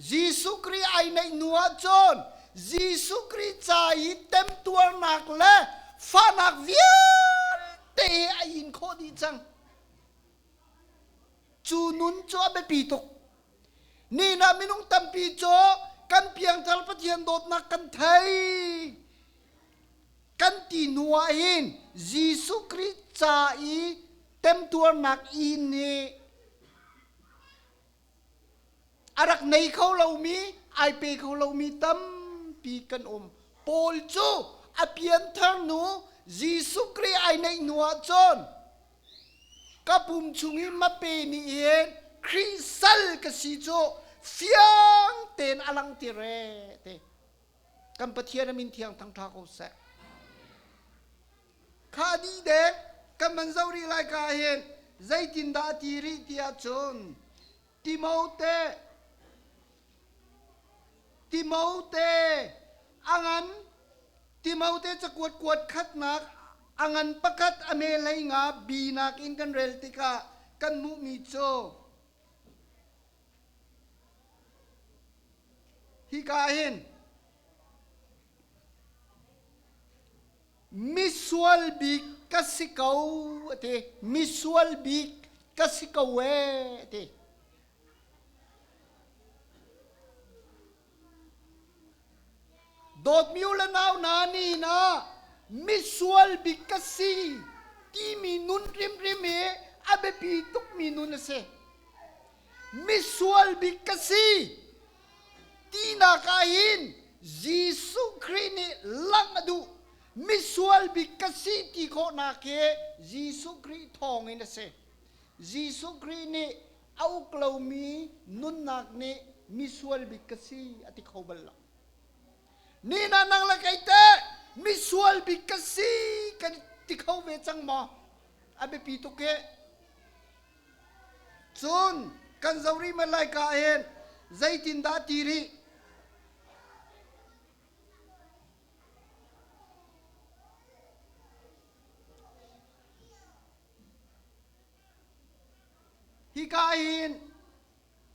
Jesuh Khrih ai neih hnu ahcun Jesuh Khrih ca i temtuarnak le fahnak vialte a in khawh dih cang. Cu nun cu a biapi tuk. Ni na minung tampi cu kan piangthar Pathian dawtnak kan thei. Kan ti hnu ah hin Jesuh Khrih ca i temtuarnak inn nih a rak nei kho lomi, ai pe kho lomi tampi kan um. Paul cu a pianthar hnu Jesuh Khrih ai neih hnu ah cun ka pum chung i mape nih hin Khrih sal ka si cu fiang tein a lang ti re te. Kan Pathian a min thiang thangṭha ko seh. Kha dih dek kan van zoh rih lai ka hin zeitindah a ti rih ti ahcun Timote Timote a ngan Timote cakuat kuat khatnak a ngan pakhat a me hlei nga bi nakin kan rel tikah kan hmuhmi cu hika hin Misual bik ka si ko a ti. Misual bik ka si ko ee a ti. Dawtmi u le nau hna ni na misual bik ka si timi nun hrimhrim hi a biapi tukmi nun a si. Misual bik ka si tinak ah hin Jesuh Khrih nih langh a duh. Misual bik ka si ti khawhnak hi Jesuh Khrih thawngin a si. Jesuh Khrih nih a uk lomi nunnak nih misual bik ka si a ti kho bal lo. Ni na nang le kei teh misual bik ka si kan ti kho ve cang maw? A biapi tuk hi. Cun kan zoh rih ma lai ka hin zeitindah ti rih? Hika hin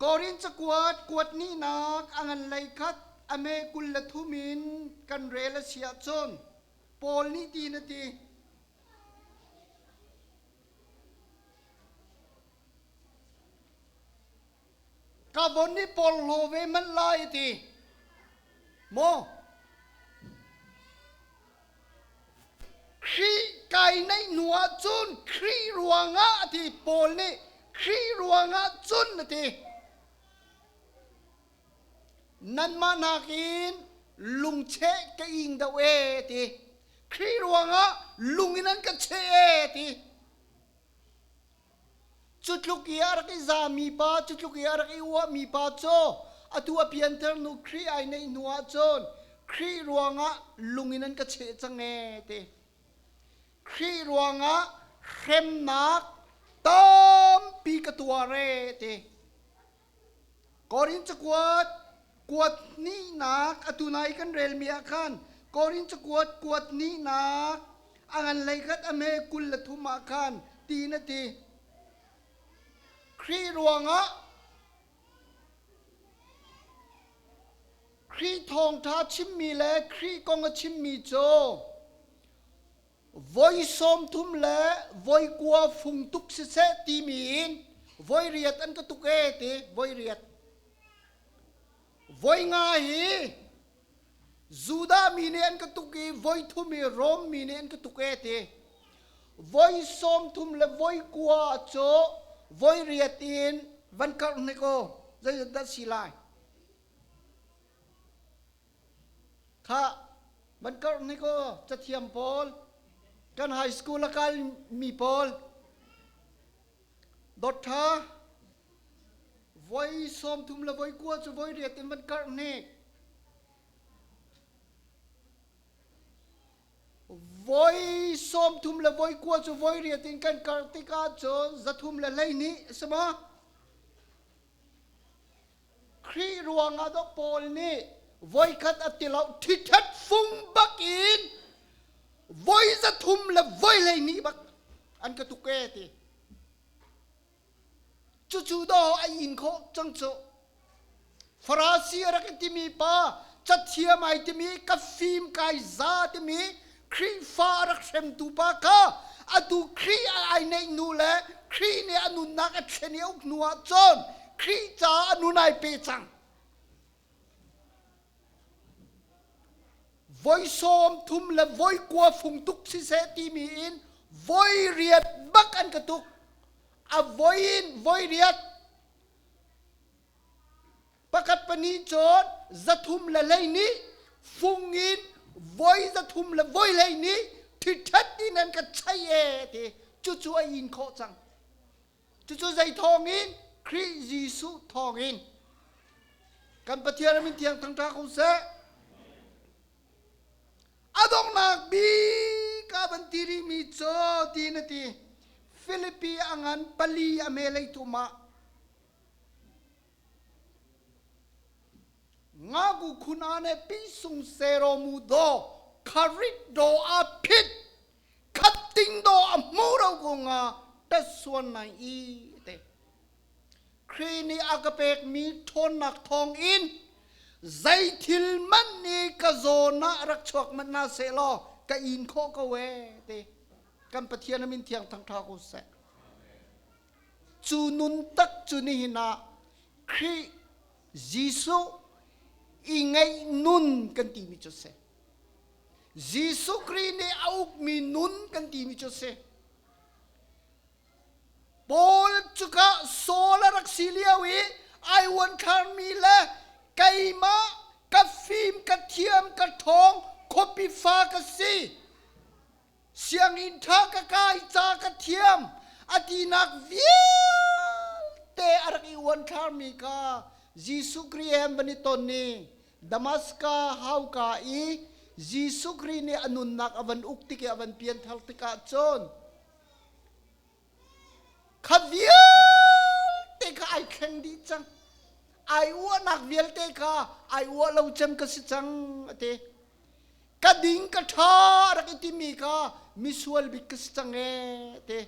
Korin cakuat kuat nihnak a ngan lei khat a me 23 in kan rel a si ahcun Paul nih ti na ti. Ka von nih porhlaw ve hmanh lai a ti. Maw? Khrih kai neih hnu ahcun Khrih ruangah a ti Paul nih Khrih ruangah cun a ti. Nanmah nakin lungcheh ka ing deuh ee ti. Khrih ruangah lung in an ka cheh ee ti. Cu tluk i a rak i zami pa, cu tluk i a rak i uahmi pa cu atu a pianter hnu Khrih ai neih hnu ahcun Khrih ruangah lung in an ka cheh cang ee ti. Khrih ruangah hremnak tampi ka tuar ee ti. Korin cakuat kuat hnihnak atu nai kan relmi ah khan Korin cakuat kuat hnihnak a ngan lei khat a hme 23 ah khan tiin a ti. Khrih ruangah Khrih thawngṭha chimmi le Khrih kong a chimmi cu voi 30 le voi 90 fung tuk siseh timi in voi riat an ka tuk e ti voi riat voi nga hi Judah mi nih an ka tuk i voi thum i Rom mi nih an ka tuk e ti voi 30 le voi 90 cu voi riat in van karh hnik u zeizat dah si lai Khah, van karh hnik aw, cathiam pawl, kan high school a kal mi pawl, dot ṭha, voi 30 le voi 90 cu voi riat in van karh hnik. Voi 30 le voi 90 cu voi riat in kan karh tikah cun 312 a si maw? Khrih ruangah dawh Paul nih voikhat a ti lo ṭhitṭhet fung bak in voi 300 le voi 12 bak an ka tuk ee ti. Cucu dawh a in khawh cang cu. Farasi a rak i timi pa cathiam ai timi ka fim kai za timi Khrihfa a rak hremtu pa kha atu Khrih ai neih hnu le Khrih nih a nunnak a thlen i a uk hnu ah cun Khrih caah a nun ai pe cang. Voi 30 le voi 20 fung tuk siseh timi in voi riat bak an ka tuk. A voi in voi riat. Pakhat pahnih cun 312 fung in voi 312 ṭhitṭhat in an ka chei e ti cucu a in khawh cang. Cucu zei thawngin? Khrih Jesuh thawngin. Kan Pathian a min thiang thangṭha ko seh. A donghnak bik ah van ti rihmi cu ti na ti. Filipi a ngan pali a melei tum ah Ngaku khuna ne pi sung sero mu do kharit do a phit khat ting do a hmu ro ko nga ta suan nai i te Khrih nih a ka pekmi ṭhawnnak thawng in zei thil man nih ka zawn ah rak chuak manh hna seh law ka in khawh ko ee te kan Pathian a min thiang thangṭha ko seh. Cu nun tak cu nihin ah Khrih Jesuh i ngeih nun kan timi cu si. Jesuh Khrih nih a ukmi nun kan timi cu si. Paul cuka Saul a rak si lio i ai uanthlarmi le keimah ka fim ka thiam ka ṭhawng khuapi fa ka si sianginn ṭha ka kai ca ka thiam a tinak vialte a rak i uanthlarmi kha Jesuh Khrih he an van i ton i Damaska hauka i Jesuh Khrih nih a nunnak a van uk tik i a van pianthar tikah cun Kha vialte kha ai thleng dih cang. Ai uahnak vialte kha ai uah lo cem ka si cang a ti. Ka ding ka ṭha rak i timi kha misual bik ka si cang ee ti.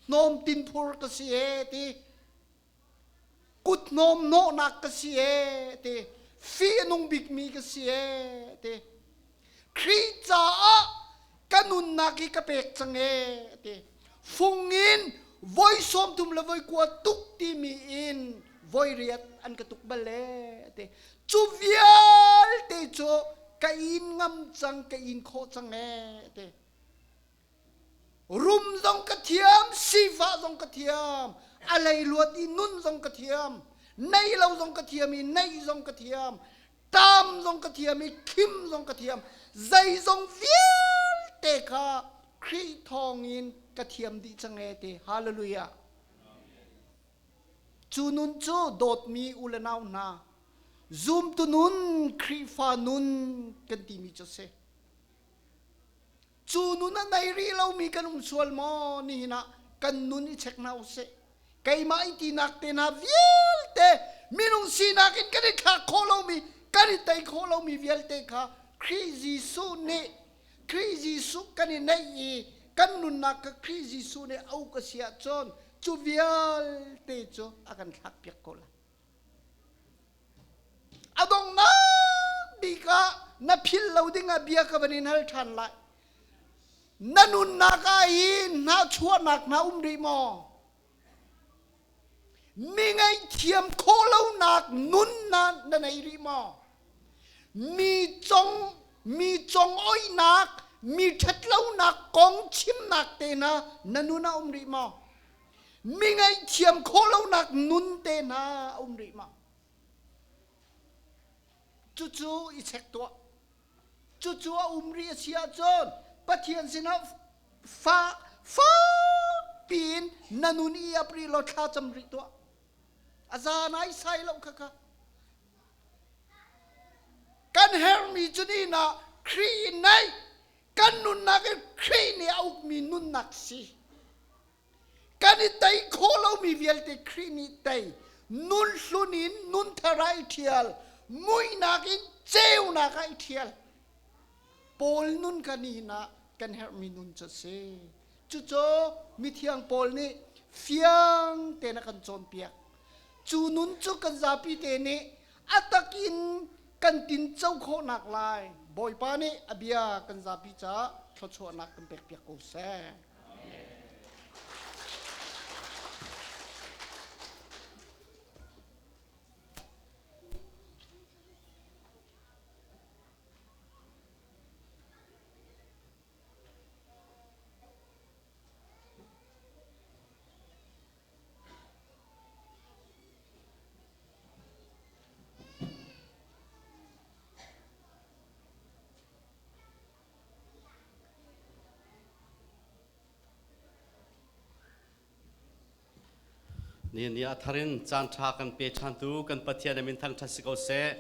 Hnawm tinphur ka si ee ti. Kut hnawm hnawhnak ka si ee ti. Fih a nung bikmi ka si ee ti. Khrih caah ka nunnak hi ka pek cang ee ti. Fung in voi 30 le voi 20 tuk timi in voi riat an ka tuk bal ee ti. Cu vialte cu ka in ngam cang, ka in khawh cang ee ti. Rum zong ka thiam, sifah zong ka thiam, a leiluat i nun zong ka thiam, nei lo zong ka thiam i neih zong ka thiam, ṭam zong ka thiam i khim zong ka thiam, zeizong vialte kha Khrih thawngin ka thiam dih cang ee ti. Hallelujah. Cu nun cu dawtmi u le nau hna, zumtu nun, Khrihfa nun kan timi cu a si. Cu nun a nei rih lomi kan um sual maw nihin ah kan nun i check hna usih. Keimah i tinak te hna vialte minung sinak in kan i thlak khawh lomi kan i tei khawh lomi vialte kha Khrih Jesuh nih Khrih Jesuh kan i neih i kan nunnak kha Khrih Jesuh nih a uk a si ahcun cu vialte cu a kan thlak piak ko lai. A donghnak bik ah na philh lo ding ah bia ka van in hal ṭhan lai. Na nunnak ah hin hnahchuahnak hna um rih maw? Mi ngaihthiam khawh lonak nun na, na nei rih maw? Mi cong mi congoihnak, mi ṭhatlonak kong chimnak te hna na nun ah um rih maw? Mi ngaihthiam khawh lonak nun te hna a um rih ma? Cucu i check tuah. Cucu a um rih a si ahcun Pathian sinah fa fak piin na nun i ap rih law thla cam rih tuah. A za nai sai lo kha kha. Kan herhmi cu ni na Khrih in nei kan nunnak in Khrih nih a ukmi nunnak si. Kan i tei khawh lomi vialte Khrih nih tei. Nun hlun in nun thar ah i ṭhial. Muihnak in ceunak ah i ṭhial. Paul nun kan nihin ah kan herhmi nun cu a si. Cucu mithiang Paul nih fiang tein a kan cawnpiak. Cu nun cu kan zapi te nih a tak in kan tinco khawhnak lai Bawipa nih a bia kan zapi caah thluachuahnak kan pekpiak ko seh. Ni ni a tharin caan ṭha kan pe ṭhantu kan Pathian a min thangṭhat si ko seh.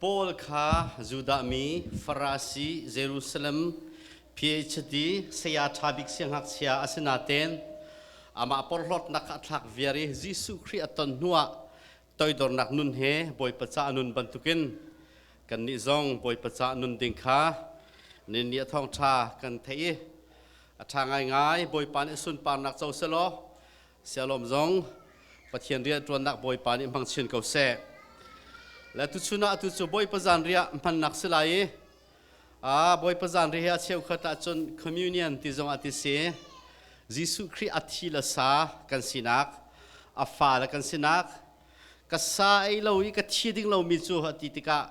Paul kha Judah mi, Farasi, Jerusalem, PhD, saya ṭha bik siangngakchia a si natein amah porhlawtnak kha a thlak viar i Jesuh Khrih a ton hnuah toidornak nun he Bawipa ca a nun bantukin kannih zong Bawipa ca nun ding kha ni ni a thawngṭha kan theih i a ṭha ngaingai. Bawipa nih sunparnak co selaw sialawm zong Pathian rianṭuannak Bawipa nih hmang chin ko seh. Le tuchun ah atu cu Bawipa zanriah hmannak si lai i a Bawipa zanriah hi a cheukhat ahcun communion ti zong ah ti si. Jesuh Khrih a thi le sa kan sinak, a fa le kan sinak, ka sa ei lo i ka thi ding lomi cu a ti tikah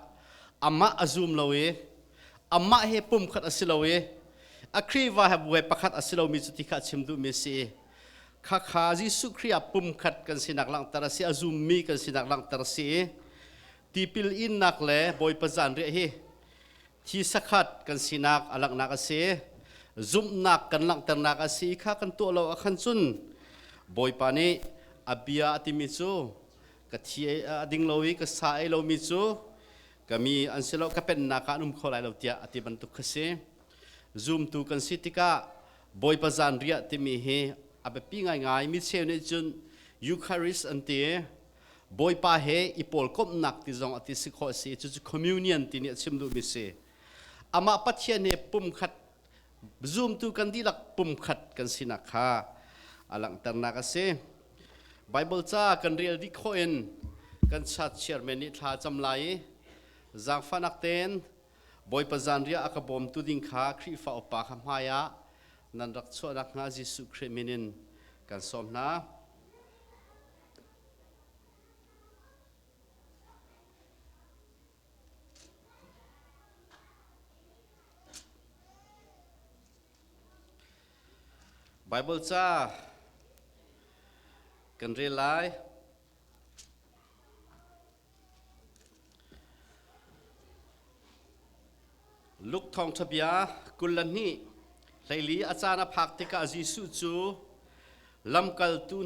amah a zum lo i amah he pumkhat a si lo i a Khrihfa he bu he pakhat a si lomi cu ti kha a chim duhmi a si. Khakha Jesuh Khrih ah pumkhat kan sinak langhter a si, a zummi kan sinak langhter a si i tipil innak le Bawipa zanriah hi thi sakhat kan sinak a langhnak a si. Zumhnak kan langhternak a si kha kan tuah lo ahkhan cun Bawipa nih a bia a timi cu ka thi a ding lo i ka sa ei lomi cu ka mi an si lo, ka pennak ah an um kho lai lo tiah a ti bantuk kha si. Zumtu kan si tikah Bawipa zanriah timi hi a biapi ngaingai. Mi cheu nih cun Eucharist an ti. Bawipa he i pawlkomhnak ti zong a ti si khawh a si. Cucu communion ti nih a chim duhmi si. Amah Pathian he pumkhat zumtu kan dihlak pumkhat kan sinak kha a langhternak a si. Bible ca kan rel dih khawh in kan chat chairman nih thla cam lai i zaangfahnak tein Bawipa zanriah a ka bawmtu ding kha Khrihfa upa kha hmai ah nan rak chuah nakhnga Jesuh Khrih min in kan sawm hna. Bible ca kan rel lai. Luke thawngṭha bia 22 hleili a caan a phak tikah Jesuh cu lamkaltu.